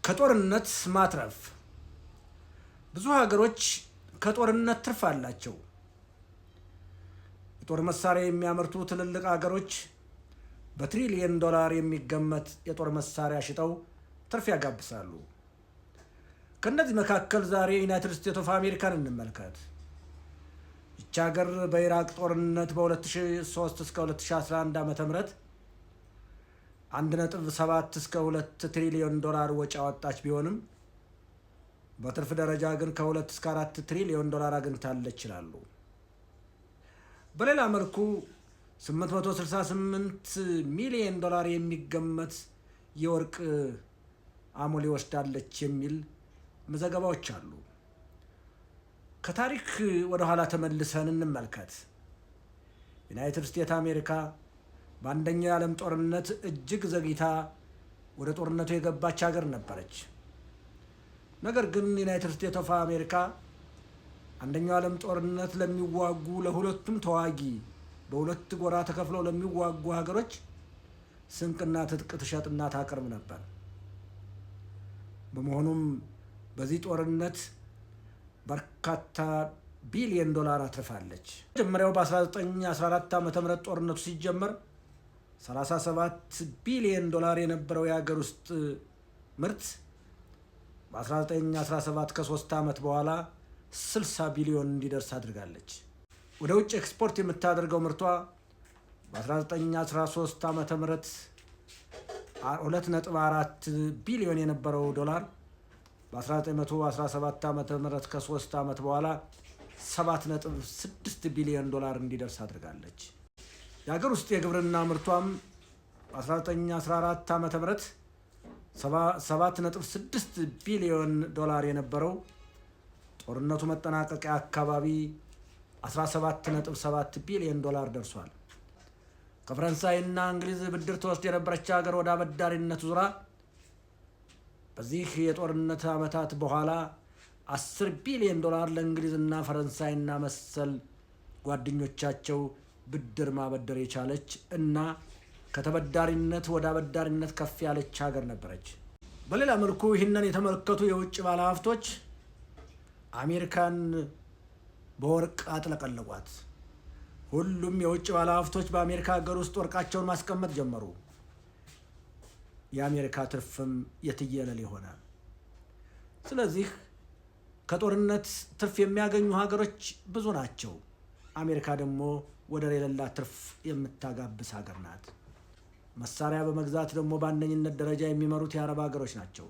ከጦርነት ማትረፍ። ብዙ ሀገሮች ከጦርነት ትርፍ አላቸው። የጦር መሳሪያ የሚያመርቱ ትልልቅ ሀገሮች በትሪሊየን ዶላር የሚገመት የጦር መሳሪያ ሽጠው ትርፍ ያጋብሳሉ። ከእነዚህ መካከል ዛሬ ዩናይትድ ስቴትስ ኦፍ አሜሪካን እንመልከት። ይቺ ሀገር በኢራቅ ጦርነት በ2003 እስከ 2011 ዓ ም 1.7 እስከ 2 ትሪሊዮን ዶላር ወጪ ያወጣች ቢሆንም በትርፍ ደረጃ ግን ከ2 እስከ 4 ትሪሊዮን ዶላር አግኝታለች ይላሉ። በሌላ መልኩ 868 ሚሊዮን ዶላር የሚገመት የወርቅ አሞሌ ወስዳለች የሚል ዘገባዎች አሉ። ከታሪክ ወደኋላ ተመልሰን እንመልከት። ዩናይትድ ስቴትስ አሜሪካ በአንደኛው የዓለም ጦርነት እጅግ ዘግይታ ወደ ጦርነቱ የገባች ሀገር ነበረች። ነገር ግን ዩናይትድ ስቴትስ ኦፍ አሜሪካ አንደኛው ዓለም ጦርነት ለሚዋጉ ለሁለቱም ተዋጊ፣ በሁለት ጎራ ተከፍለው ለሚዋጉ ሀገሮች ስንቅና ትጥቅ ትሸጥና ታቀርብ ነበር። በመሆኑም በዚህ ጦርነት በርካታ ቢሊዮን ዶላር አትርፋለች። መጀመሪያው በ1914 ዓ ም ጦርነቱ ሲጀመር 37 ቢሊዮን ዶላር የነበረው የሀገር ውስጥ ምርት በ1917 ከ3 ዓመት በኋላ 60 ቢሊዮን እንዲደርስ አድርጋለች። ወደ ውጭ ኤክስፖርት የምታደርገው ምርቷ በ1913 ዓ ም 2.4 ቢሊዮን የነበረው ዶላር በ1917 ዓ ም ከ3 ዓመት በኋላ 7.6 ቢሊዮን ዶላር እንዲደርስ አድርጋለች። የሀገር ውስጥ የግብርና ምርቷም በ1914 ዓ ም 7.6 ቢሊዮን ዶላር የነበረው ጦርነቱ መጠናቀቂያ አካባቢ 17.7 ቢሊዮን ዶላር ደርሷል። ከፈረንሳይና እንግሊዝ ብድር ትወስድ የነበረች ሀገር ወደ አበዳሪነት ዙራ በዚህ የጦርነት ዓመታት በኋላ 10 ቢሊዮን ዶላር ለእንግሊዝና ፈረንሳይና መሰል ጓደኞቻቸው ብድር ማበደር የቻለች እና ከተበዳሪነት ወደ አበዳሪነት ከፍ ያለች ሀገር ነበረች። በሌላ መልኩ ይህንን የተመለከቱ የውጭ ባለሀብቶች አሜሪካን በወርቅ አጥለቀለቋት። ሁሉም የውጭ ባለሀብቶች በአሜሪካ ሀገር ውስጥ ወርቃቸውን ማስቀመጥ ጀመሩ። የአሜሪካ ትርፍም የትየለሌ ሆነ። ስለዚህ ከጦርነት ትርፍ የሚያገኙ ሀገሮች ብዙ ናቸው። አሜሪካ ደግሞ ወደር የሌላት ትርፍ የምታጋብስ ሀገር ናት። መሳሪያ በመግዛት ደግሞ በአንደኝነት ደረጃ የሚመሩት የአረብ ሀገሮች ናቸው።